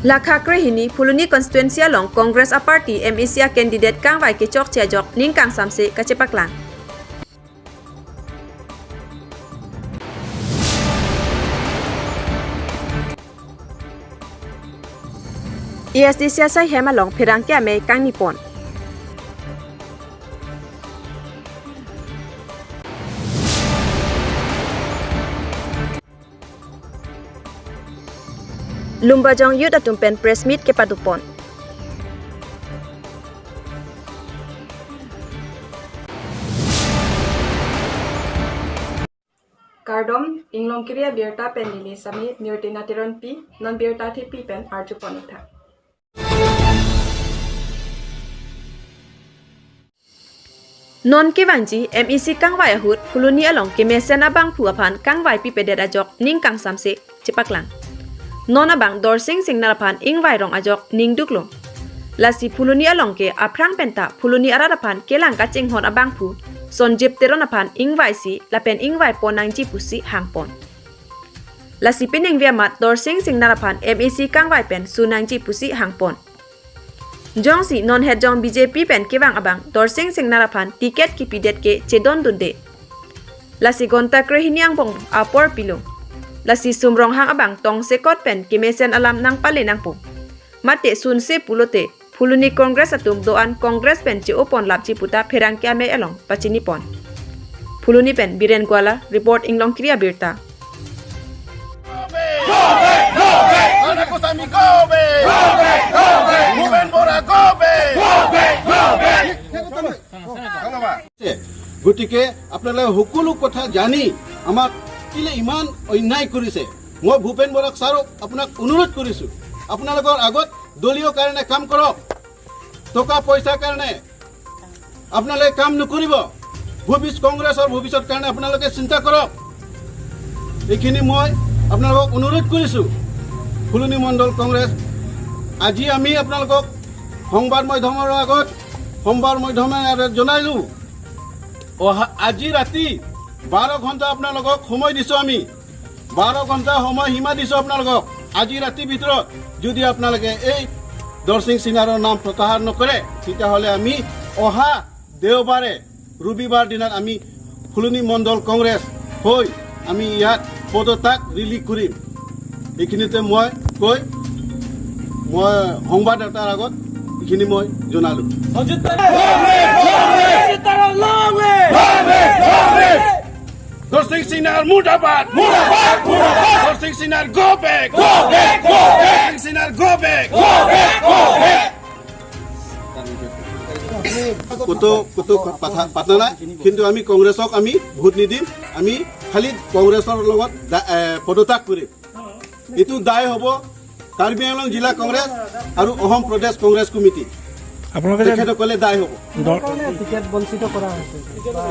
Lakha Krehini Phuloni constituency along Congress a party MEC a candidate kangwai ke chok che jok ningkang samse kachepaklang. ESD siasai hemalong phirang kya me kangni pon. Lumbajong youth atumpen press meet ke padupon. Kardom inglong kriya birta pen nili sami nirtina tiron pi non birta thi pi pen arju ponitha. Non kewangji MEC kangwai ahut Phuloni along kemesen abang phuaphan kangwai pi pedet ajok ning kang samse chipaklang. Non abang dorsing singnaraphan ingwai rong ajok ning duklo. Lasi Phuloni along ke aprang penta Phuloni araraphan kelang ka chinghon abang phu sonjip teron aphan ingwai si lapen ingwai ponang ji pusi hangpon. Lasi pining viamat dorsing singnaraphan MEC kangwai pen sunang ji pusi hangpon. Jong si non head jong BJP pen kewang abang dorsing singnaraphan tiket ki pidet ke chedon dunde. Lasi gonta krehiniang bong apor pilo. Lasi sumrong hang abang tong sekot pen kimesen alam nang pale nang po. Mate sun se pulote Phuloni Congress atum doan Congress pen che opon lapchi puta pherang kya me along pachini pon. Phuloni pen Biren Gwala report inglong kriya birta. গতিকে আপোনালোকে সকলো কথা জানি আমাক কিলে ইমান অন্যায় কৰিছে। মই ভূপেন বৰাক ছাৰক আপোনাক অনুৰোধ কৰিছোঁ, আপোনালোকৰ আগত দলীয় কাৰণে কাম কৰক, টকা পইচাৰ কাৰণে আপোনালোকে কাম নকৰিব। কংগ্ৰেছৰ ভৱিষ্যত কাৰণে আপোনালোকে চিন্তা কৰক। এইখিনি মই আপোনালোকক অনুৰোধ কৰিছোঁ। ফুলনি মণ্ডল কংগ্ৰেছ আজি আমি আপোনালোকক সংবাদ মাধ্যমৰ আগত সংবাদ মাধ্যমে জনাইলোঁ, অহা আজি ৰাতি 12 ঘণ্টা আপোনালোকক সময় দিছোঁ। আমি 12 ঘণ্টা সময় সীমা দিছোঁ আপোনালোকক। আজি ৰাতিৰ ভিতৰত যদি আপোনালোকে এই দৰ্শিং সিনাৰৰ নাম প্ৰত্যাহাৰ নকৰে, তেতিয়াহ'লে আমি অহা দেওবাৰে ৰবিবাৰ দিনত আমি ফুলনি মণ্ডল কংগ্ৰেছ হৈ আমি ইয়াত পদত্যাগ ৰিলিজ কৰিম। এইখিনিতে মই কৈ মই সংবাদদাতাৰ আগত এইখিনি মই জনালোঁ। Dorsing Sinar Murdabat! Murdabat! Murdabat! Dorsing Sinar go back! Go back! Go back! Dorsing Sinar go back! Go back! Go back! ক'তো ক'তো পাতা নাই, কিন্তু আমি কংগ্ৰেছক আমি ভোট নিদিম। আমি খালি কংগ্ৰেছৰ লগত পদত্যাগ কৰিম। এইটো দায় হ'ব কাৰ্বি আংলং জিলা কংগ্ৰেছ আৰু অসম প্ৰদেশ কংগ্ৰেছ কমিটি। তেখেতসকলে দায় হ'ব।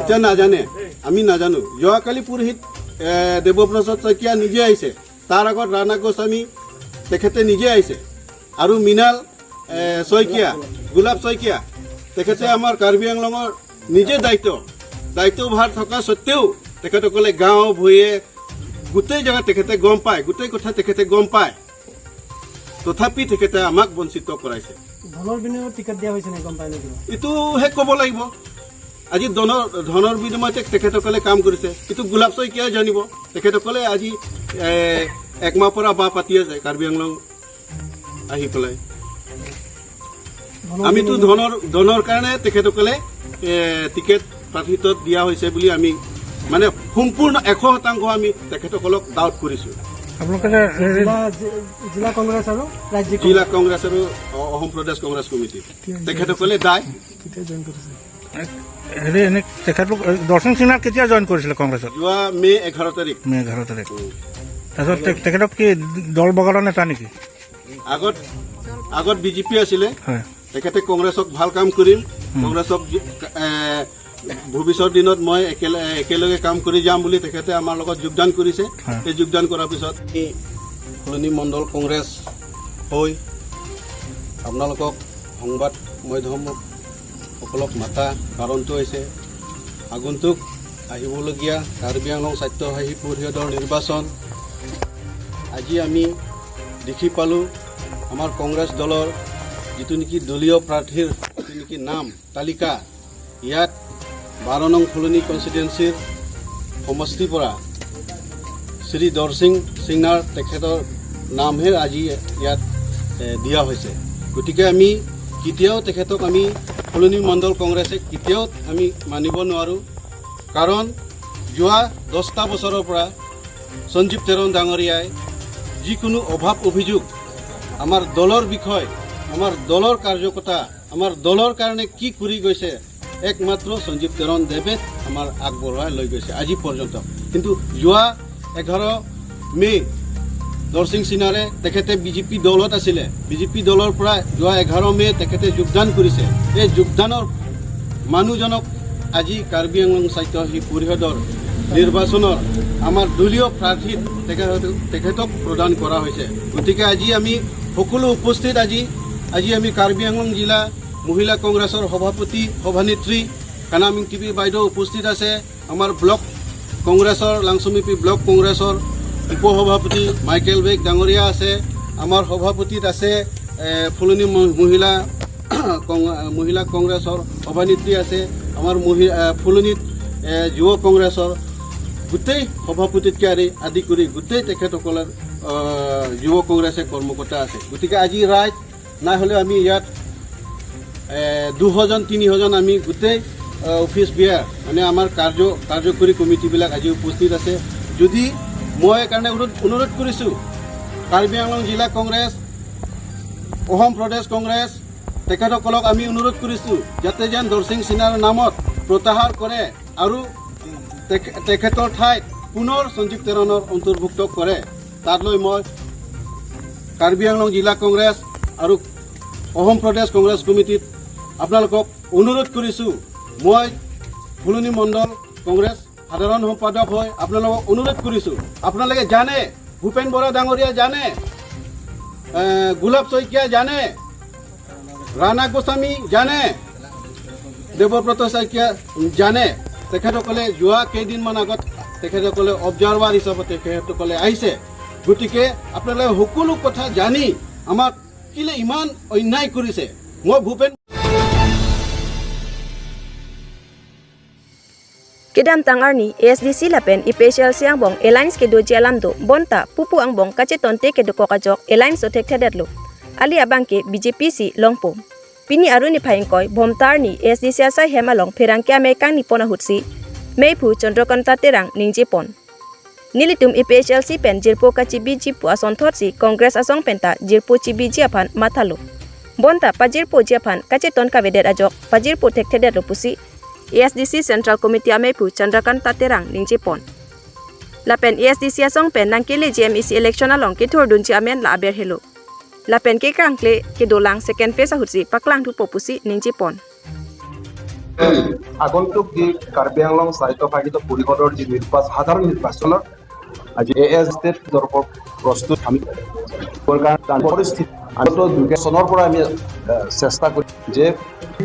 এতিয়া নাজানে, আমি নাজানো। যোৱাকালি পুৰোহিত দেৱপ্ৰসাদ শইকীয়া নিজে আহিছে, তাৰ আগত ৰাণা গোস্বামী তেখেতে নিজে আহিছে, আৰু মৃণাল শইকীয়া, গোলাপ শইকীয়া তেখেতে আমাৰ কাৰ্বি আংলঙৰ নিজে দায়িত্বভাৰ থকা স্বত্তেও তেখেতসকলে গাঁও ভূঞে গোটেই জেগাত তেখেতে গম পায়, গোটেই কথা তেখেতে গম পায়, তথাপি তেখেতে আমাক বঞ্চিত কৰাইছে। ধনৰ বিনিময়ত টিকেট দিয়া হৈছে নেকি গম পায় নেকি? এইটোহে ক'ব লাগিব। আজি ধনৰ বিনিময়তে তেখেতসকলে কাম কৰিছে, এইটো গোলাপ শইকীয়াই জানিব। তেখেতসকলে আজি একমাহ পৰা বাহ পাতি আছে কাৰ্বি আংলং আহি পেলাই। আমিতো ধনৰ কাৰণে তেখেতসকলে টিকেট প্ৰাৰ্থিত্ব দিয়া হৈছে বুলি আমি মানে সম্পূৰ্ণ 100% আমি তেখেতসকলক ডাউট কৰিছোঁ। জিলা কংগ্ৰেছ আৰু ৰাজ্যিক জিলা কংগ্ৰেছ আৰু অসম প্ৰদেশ কংগ্ৰেছ কমিটি তেখেতসকলে দায়। হেৰি এনে তেখেতলোক দৰ্শন সিনহা কেতিয়া জইন কৰিছিলে কংগ্ৰেছত? যোৱা মে' 11 তাৰিখ। মে' 11 তাৰিখ। তাৰপিছত তেখেতক কি দল বগালৰ নেতা নেকি? আগত বিজেপি আছিলে, হয়। তেখেতে কংগ্ৰেছক ভাল কাম কৰিম, কংগ্ৰেছক ভৱিষ্যত দিনত মই একেলগে কাম কৰি যাম বুলি তেখেতে আমাৰ লগত যোগদান কৰিছে। এই যোগদান কৰাৰ পিছত ফুলনি মণ্ডল কংগ্ৰেছ হৈ আপোনালোকক সংবাদ মাধ্যমসকলক মাতা কাৰণটো হৈছে আগন্তুক আহিবলগীয়া কাৰ্বি আংলং স্বায়ত্তশাসী পৰিষদৰ নিৰ্বাচন। আজি আমি দেখি পালোঁ আমাৰ কংগ্ৰেছ দলৰ যিটো নেকি দলীয় প্ৰাৰ্থীৰ যিটো নেকি নাম তালিকা, ইয়াত 12 নং ফুলনি কনষ্টিটুৱেঞ্চিৰ সমষ্টিৰ পৰা শ্ৰী দৰসিং সিংনাৰ তেখেতৰ নামহে আজি ইয়াত দিয়া হৈছে। গতিকে আমি কেতিয়াও তেখেতক আমি ফুলনি মণ্ডল কংগ্ৰেছে কেতিয়াও আমি মানিব নোৱাৰোঁ। কাৰণ যোৱা 10টা বছৰৰ পৰা সঞ্জীৱ তেৰণ ডাঙৰীয়াই যিকোনো অভাৱ অভিযোগ আমাৰ দলৰ বিষয়, আমাৰ দলৰ কাৰ্যকৰ্তা, আমাৰ দলৰ কাৰণে কি কৰি গৈছে, একমাত্ৰ সঞ্জীৱ তেৰণ দেৱে আমাৰ আগবঢ়াই লৈ গৈছে আজি পৰ্যন্ত। কিন্তু যোৱা 11 মে' দৰসিং সিনাৰে তেখেতে বিজেপি দলত আছিলে, বিজেপি দলৰ পৰা যোৱা 11 মে' তেখেতে যোগদান কৰিছে। এই যোগদানৰ মানুহজনক আজি কাৰ্বি আংলং স্বায়ত্তশাসী পৰিষদৰ নিৰ্বাচনৰ আমাৰ দলীয় প্ৰাৰ্থীত তেখেতক প্ৰদান কৰা হৈছে। গতিকে আজি আমি সকলো উপস্থিত আজি আমি কাৰ্বি আংলং জিলা মহিলা কংগ্ৰেছৰ সভাপতি সভানেত্ৰী কানামিং টিপি বাইদেউ উপস্থিত আছে, আমাৰ ব্লক কংগ্ৰেছৰ লাংচুমিপি ব্লক কংগ্ৰেছৰ উপসভাপতি মাইকেল বেগ ডাঙৰীয়া আছে, আমাৰ সভাপতিত আছে ফুলনি মহিলা কংগ্ৰেছৰ সভানেত্ৰী আছে, আমাৰ ফুলনিত যুৱ কংগ্ৰেছৰ গোটেই সভাপতিতকে আদি কৰি গোটেই তেখেতসকলৰ যুৱ কংগ্ৰেছে কৰ্মকৰ্তা আছে। গতিকে আজি ৰাইজ নাই হ'লেও আমি ইয়াত 200জন 300জন আমি গোটেই অফিচ বিয়াৰ মানে আমাৰ কাৰ্যকৰী কমিটিবিলাক আজি উপস্থিত আছে। যদি মই কাৰণে অনুৰোধ কৰিছোঁ, কাৰ্বি আংলং জিলা কংগ্ৰেছ, অসম প্ৰদেশ কংগ্ৰেছ তেখেতসকলক আমি অনুৰোধ কৰিছোঁ যাতে যেন দৰসিং সিনহাৰ নামত প্ৰত্যাহাৰ কৰে আৰু তেখেতৰ ঠাইত পুনৰ সঞ্জীৱ তেৰণৰ অন্তৰ্ভুক্ত কৰে। তালৈ মই কাৰ্বি আংলং জিলা কংগ্ৰেছ আৰু অসম প্ৰদেশ কংগ্ৰেছ কমিটিত আপোনালোকক অনুৰোধ কৰিছোঁ। মই ফুলনি মণ্ডল কংগ্ৰেছ সাধাৰণ সম্পাদক হৈ আপোনালোকক অনুৰোধ কৰিছোঁ। আপোনালোকে জানে, ভূপেন বৰা ডাঙৰীয়া জানে, গোলাপ শইকীয়া জানে, ৰাণা গোস্বামী জানে, দেৱব্ৰত শইকীয়া জানে, তেখেতসকলে যোৱা কেইদিনমান আগত তেখেতসকলে অবজাৰভাৰ হিচাপে তেখেতসকলে আহিছে। গতিকে আপোনালোকে সকলো কথা জানি আমাক কেলে ইমান অন্যায় কৰিছে? মই Bhupen Kidam tangar ni ASDC lapen IPHL siang bong alliance ke doji alamdo bonta pupu ang bong kacheton te ke doko kajok alliance o thek thedetlo ali abang ke BJP si longpo pini aruni phaing koi bomtar ni ASDC asai hemalong pherang ke amekang ni pona hutsi meipu Chandrakanta Terang ningje pon nilitum IPHLC pen jirpo ka chibi jipu ason thot si Congress asong penta jirpo chibi jiaphan mathalo bonta pajirpo jiaphan kacheton ka vedet ajok pajirpo thek thedetlo pusi ASDC Central Committee amepu Chandrakanta Terang ningje pon lapen ASDC asong pen nangkele GMEC election along ke thordun chi amen la aber helo lapen ke kangkle ke dolang second phase ahutsi paklang thu popusi ningje pon আগন্তুক যি কাৰ্বি আংলং স্বায়ত্তশাসিত পৰিষদৰ যি নিৰ্বাচন, সাধাৰণ নিৰ্বাচনৰ আজি এ S state তৰফৰ প্ৰস্তুত আমি পৰিস্থিতি আগত চনৰ পৰা আমি চেষ্টা কৰি যে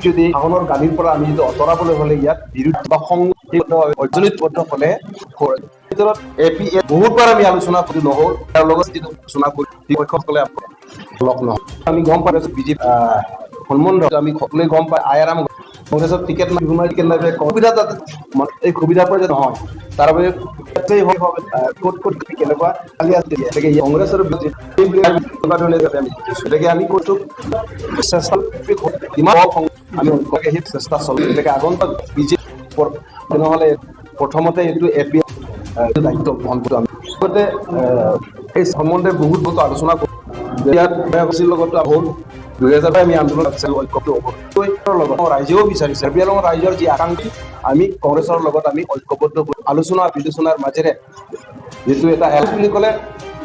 যদি শাসনৰ গাড়ীৰ পৰা আমি যদি আঁতৰাবলৈ হ'লে ইয়াত বিৰোধী বা সংবদ্ধ হ'লে ভিতৰত এ পি এ বহুতবাৰ আমি আলোচনা কৰি নহ'ল, তাৰ লগত যিটো আলোচনা কৰি পক্ষসকলে লগ নহ'ল। আমি গম পাইছোঁ বিজেপি সম্বন্ধ আমি সকলোৱে গম পাই I R কংগ্ৰেছৰ টিকেট নাই, টিকেট নাই, সুবিধা তাতে এই সুবিধাৰ পৰা যে নহয় তাৰ বাবে ক'ত ক'ত কেনেকুৱা খালী আছে গতিকে কংগ্ৰেছৰ গতিকে আমি কৈছোঁ চেষ্টা ইমান আমি সেই চেষ্টা চলো। গতিকে আগন্তুক বিজেপি তেনেহ'লে প্ৰথমতে এইটো এ পি দায়িত্ব বহন কৰোঁ আমি লগতে এই সম্বন্ধে বহুত বহুত আলোচনা কৰোঁ। ইয়াত লগত হ'ল 2000 আমি আন্দোলন ঐক্যটো লগত ৰাইজেও বিচাৰিছে, কাৰ্বি আংলঙৰ ৰাইজৰ যি আকাংক্ষী আমি কংগ্ৰেছৰ লগত আমি ঐক্যবদ্ধ আলোচনা বিলোচনাৰ মাজেৰে যিটো এটা এল বুলি ক'লে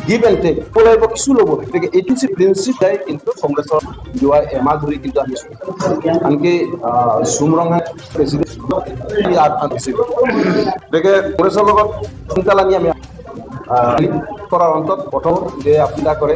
গিভ এণ্ড টেক লাগিব, কিছু ল'ব। গতিকে এইটো প্ৰিন্সিপ যায় কিন্তু কংগ্ৰেছৰ যোৱা এমাহ ধৰি কিন্তু আমি আনকি চুমৰঙা প্ৰেচিডেণ্ট গতিকে কংগ্ৰেছৰ লগত সোনকালে আমি কৰাৰ অন্তত প্ৰথম যে আপুনি কৰে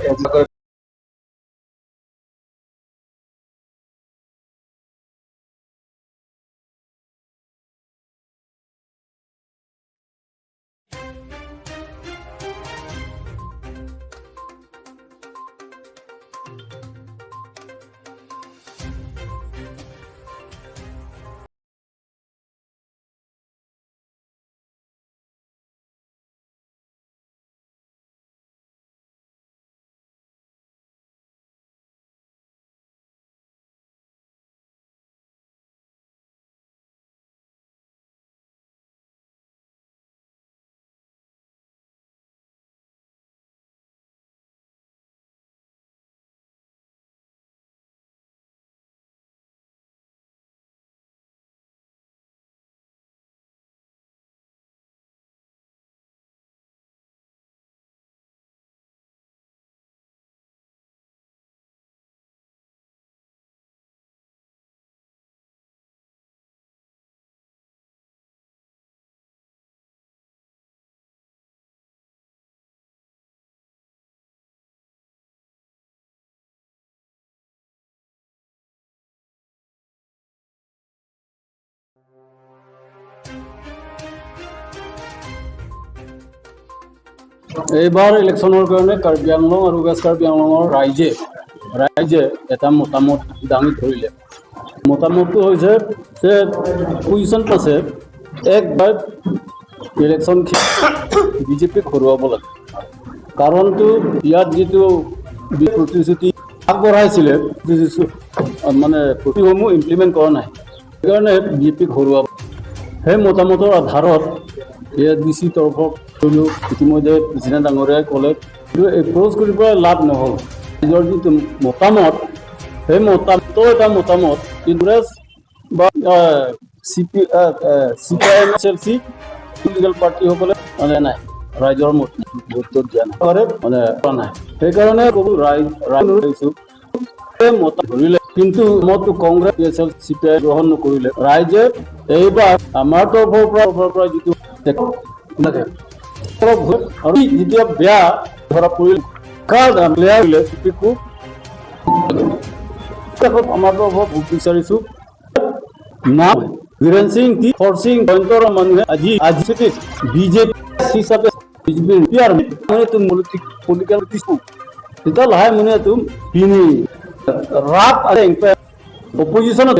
এইবাৰ ইলেকশ্যনৰ কাৰণে কাৰ্বি আংলং আৰু ৱেষ্ট কাৰ্বি আংলঙৰ ৰাইজে এটা মতামত দাঙি ধৰিলে। মতামতটো হৈছে যে পজিশ্যন আছে একবাৰ ইলেকশ্যন বিজেপিক হৰুৱাব লাগে। কাৰণটো ইয়াত যিটো প্ৰতিশ্ৰুতি আগবঢ়াইছিলে, মানে প্ৰতিসমূহ ইমপ্লিমেণ্ট কৰা নাই, সেইকাৰণে বিজেপিক হৰুৱাব। সেই মতামতৰ আধাৰত এ ডি চি তৰফৰ ইতিমধ্যে প্ৰেচিডেণ্ট ডাঙৰীয়াই ক'লে, কিন্তু এপ্ৰ'চ কৰি পেলাই লাভ নহ'ল। নিজৰ যিটো মতামত, সেই মতামতো এটা মতামত কংগ্ৰেছ বা C P I M S L C political পাৰ্টিসকলে মানে নাই, ৰাইজৰ মত গুৰুত্ব দিয়া নাই, মানে কৰা নাই। সেইকাৰণে ক'ব ৰাইজ মত ধৰিলে, কিন্তু মতটো Congress S L C P I গ্ৰহণ নকৰিলে। ৰাইজে এইবাৰ আমাৰ তৰফৰ পৰা যিটো আৰু যেতিয়া বেয়া ধৰা পৰিল আমাৰ তৰফৰ বিচাৰিছো না বীৰেন সিং কি ফৰসিং জয়ন্তৰ মানুহে আজি আজি বিজেপি হিচাপে বিজেপি পলিটিকেল তেতিয়া লাহে মানে তুমি ৰাপ অপজিশ্যনত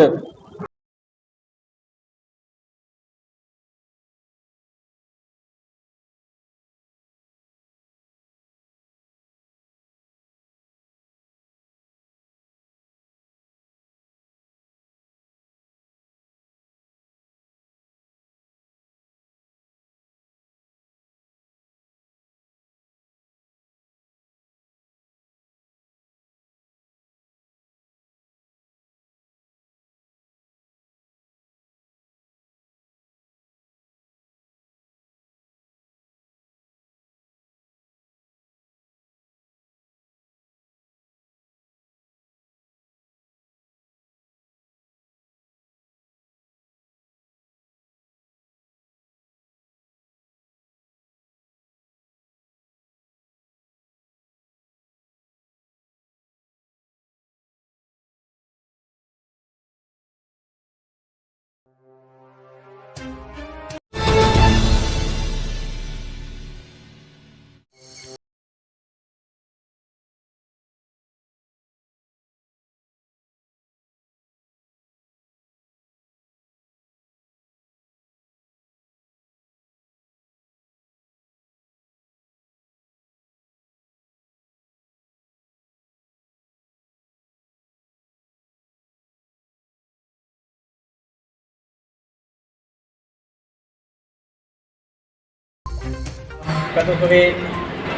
katutuwi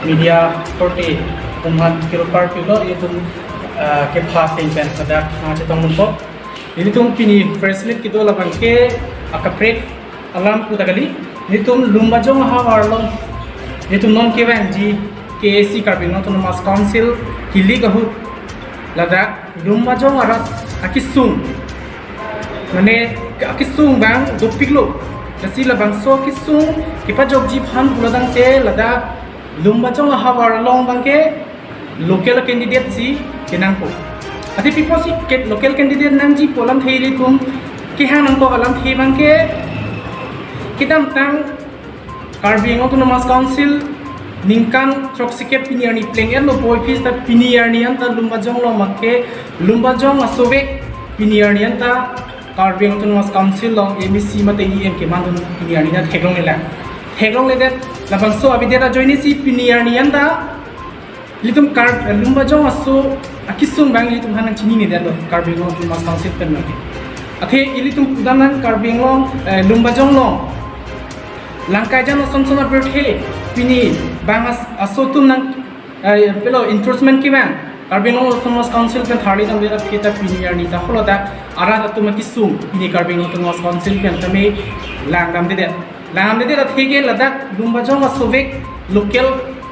media forte kumhan kiro party lo itong ke fasting pen sadak chetong lumpo nitong pini press meet kito labang ke akapret alam putagali nitong lumbajong hawarlong nitong non kewan ji KAC Karbi Autonomous Council kili kahut ladak lumbajong arat akisung mane akisung bang dopiklo lasi labang so kisung kipa jog ji phan puladang te ladak lumbajong hawarlong bangke local candidate si kenangpo ati people si local candidate nang ji polam theili tum ki hang nang ko alam thei bangke kitam tang Karbi Autonomous Council ningkan troxike piniarni pleng en lo boy fis ta piniarni anta lumbajong lo makke lumbajong asovek piniarni anta Karbi Autonomous Council long MEC mate EM ke mandun piniarni na theklong lela theklong le det labang so abideta joini si piniarni anta litum kar lumbajong aso akisung bang litum hanang chini ni det lo Karbi Autonomous Council pen makke athe ilitum pudanan Karbi long lumbajong long langkai jan somsona berthe pini bangas asotum nang pelo enforcement ki bang Karbi Autonomous Council pen thari dam bera pheta pini arni ta holoda ara ta tuma kisum pini Karbi Autonomous Council pen tame langam de langam de da thege ladak lumbajong asovek local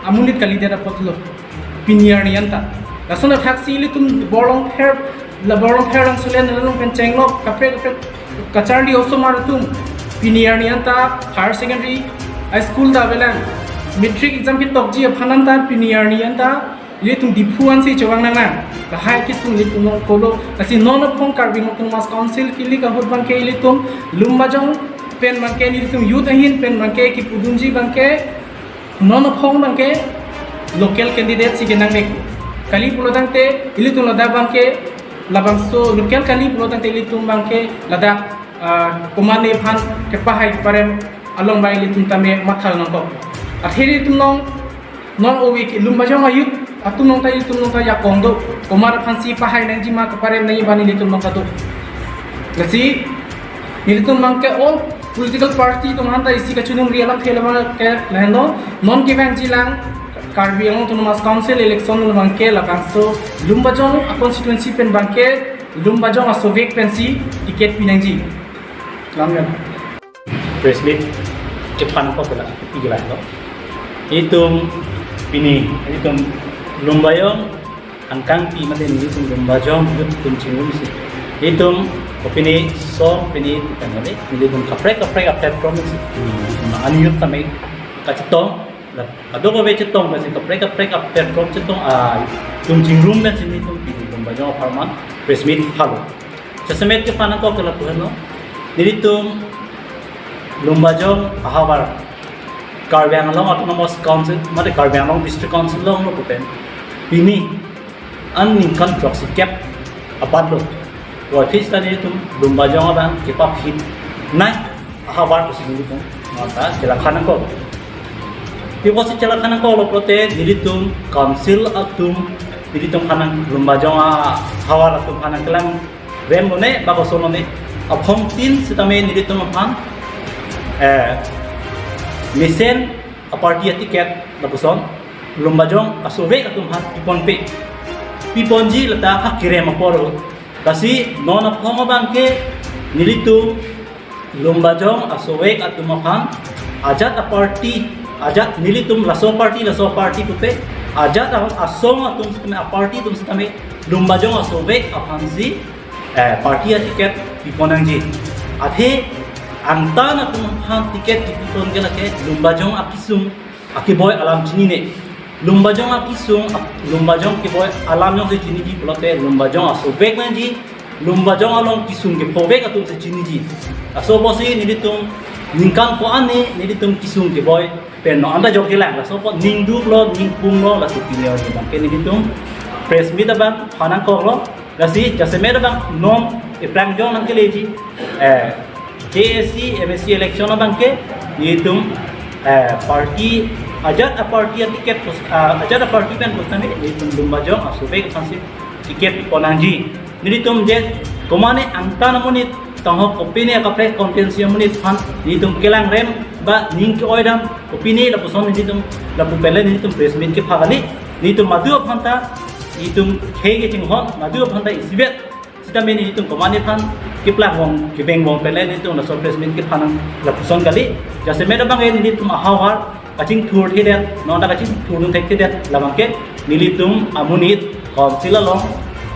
amunit kali de da potlo pini arni anta lasona thaksi litum borong pher la borong pher ang sulen lalong pen chenglo kapre kapre kacharli oso maratum pini arni anta higher secondary high school da belang matric exam ki tokji phananta pini arni anta litum diphu an si chawang na la hai kisung litum no kolo asi non of phong Karbi Autonomous Council ki li ka hot bang ke litum lumbajong pen bang ke litum youth ahin pen bang ke ki pudunji bang ke Non phong bangke local candidate si kenang mek kali pulotang te ilitum lada bangke labang so local kali pulotang te ilitum bangke lada komane phan ke pahai parem along bai ilitum tame mathal nong ko atheri tum nong non owi ki lumbajong ayut atum nong ta ilitum nong ta ya kongdo komar phansi pahai nang jima ke parem nai bani ilitum nong ka to lasi ilitum bangke all political party tum hanta isi ka chunung ri alam thela bang ke lehendo non ke bang jilang Karbi Anglong Autonomous Council election no bangke labang so lumbajong a constituency pen bangke lumbajong a soviet pen si ticket pinangji lamga press meet ke phan ko kala pi gala no itum pini itum lumbayong angkang pi mate ni itum lumbajong yut tum chingum si itum opini som pini tanale ni itum kaprek kaprek a platform si ani yut tame kachitong ado ko be chitong ba si kaprek kaprek a platform chitong a tum chingrum na chini tum pini lumbajong farman press meet phalo chasemet ke phan ko kala puhno niritum lumbajong ahawar Karbi Anglong Autonomous Council mate Karbi Anglong District Council long no pen pini an ningkan proxy cap apadlo wa phis tani tum lumbajong abang kepa phit nai ahawar ko sini tum mata chela khana ko pibosi chela khana ko loprote niritum council atum niritum khana lumbajong ahawar atum khana kelang rem bone ba ko sonone aphom tin sitame niritum aphan misen a party ticket lapuson lumbajong asove atum hat pipon pe piponji lata hakirem aporo kasi non aphong bangke nilitu lumbajong asove atum aphan ajat a party ajat nilitum laso party kupe ajat asong atum sitame a party tum sitame lumbajong asove aphan si party ticket piponangji athe angta na tum han ticket pipon ke lake lumbajong akisung akiboy alam chini ne lumbajong akisung lumbajong ki boy alam yong se chini ji plote lumbajong asobek na ji lumbajong along kisung ke pobek atum se chini ji aso bosi nilitum ningkang ko ane nilitum kisung ke boy pen no anda jok ke lang so po ningdu lo ningpung lo la supinyo ni bang ke nilitum press meet abang phanang ko lo lasi jase mer bang nom e plang jong nang ke leji KSC MSC election bangke nitum party ajat a party ticket ajat a party pen postame nitum lumbajong asobe khansi ticket ponangji nitum je komane angta namoni tangho kopine ka press conference amoni phan nitum kelang rem ba ning ke oidam kopine la poson nitum la pupele nitum press meet ke phagali nitum madu phanta nitum khege ching hon madu phanta isibet sitame nitum komane phan kipla wong kibeng wong pele nitum la press meet ke phanang la poson gali jase meda bange nitum ahawar kaching thur the det nonda kaching thur thek the det labangke nilitum amunit council long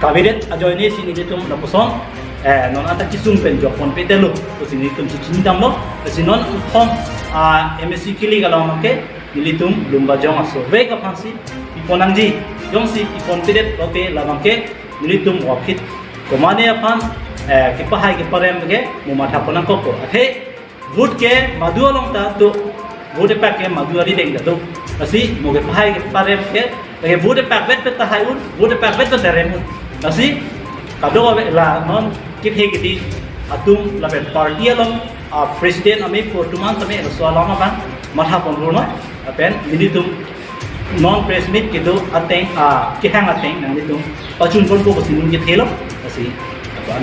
kabinet ajoine si nilitum la poson non ata kisung pen jopon petelo to si nilitum chi chini lo si non khom a MSC kili galong ke nilitum lumbajong aso ve ka phansi iponangji jong si ipon pedet lote labangke nilitum wafit komane aphan ke pahai ke parem ke mumatha ponang ko ko athe vote ke madu along ta to vote pak ke madu ari deng da to asi moge pahai ke parem ke ke vote pak bet ta hai un vote pak bet ta rem asi kado la non ke the ke di atum la bet party along a president ame fortuman tame so along ba matha pon no apen militum non press meet ke do ateng a ke hang ateng nang litum pachun pon ko sinin ke thelo asi apa